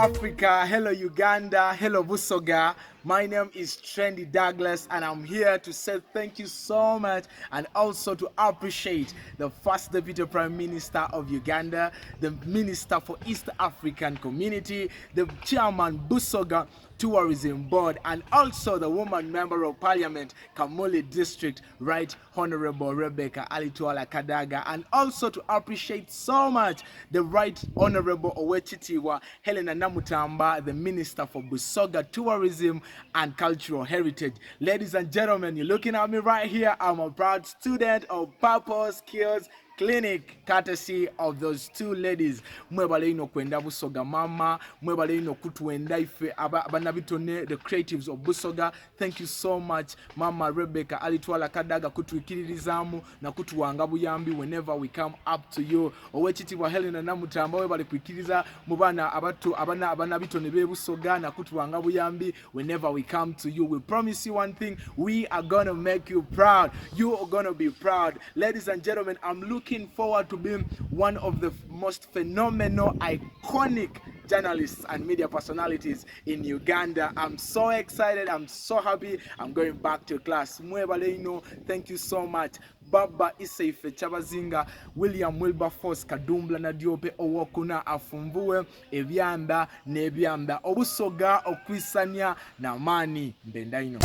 Africa. Hello, Uganda. Hello, Busoga. My name is Trendy Douglas, and I'm here to say thank you so much and also to appreciate the first Deputy Prime Minister of Uganda, the Minister for East African Community, the Chairman Busoga Tourism Board, and also the woman member of Parliament, Kamuli District, Right Honorable Rebecca Alitwala Kadaga, and also to appreciate so much the Right Honorable Owekitiibwa Helena Namutamba, the Minister for Busoga Tourism and Cultural Heritage. Ladies and gentlemen, you're looking at me right here. I'm a proud student of Purple Skills Clinic, courtesy of those two ladies. Mwebale ino kwenda Busoga mama, mwebale ino kutwenda ife abanabitone, the creatives of Busoga. Thank you so much Mama Rebecca Alitwala Kadaga kutwikiririzaamu na kutuwanga buyambi whenever we come up to you. Owekitiibwa Helena Namutamba webale kwikiriza mu baana abato abana abanabitone b'e Busoga na kutuwanga buyambi whenever we come to you. We promise you one thing, we are gonna make you proud. You are gonna be proud. Ladies and gentlemen, I'm looking forward to being one of the most phenomenal, iconic journalists and media personalities in Uganda. I'm so excited. I'm so happy. I'm going back to class. Mwebale ino, thank you so much. Baba Iseife Kyabazinga William Wilberforce Kadumbula Nadiope owokuna afunvuwe ebyanda n'ebyanda obusoga okwisanya n'amaani mbenda ino.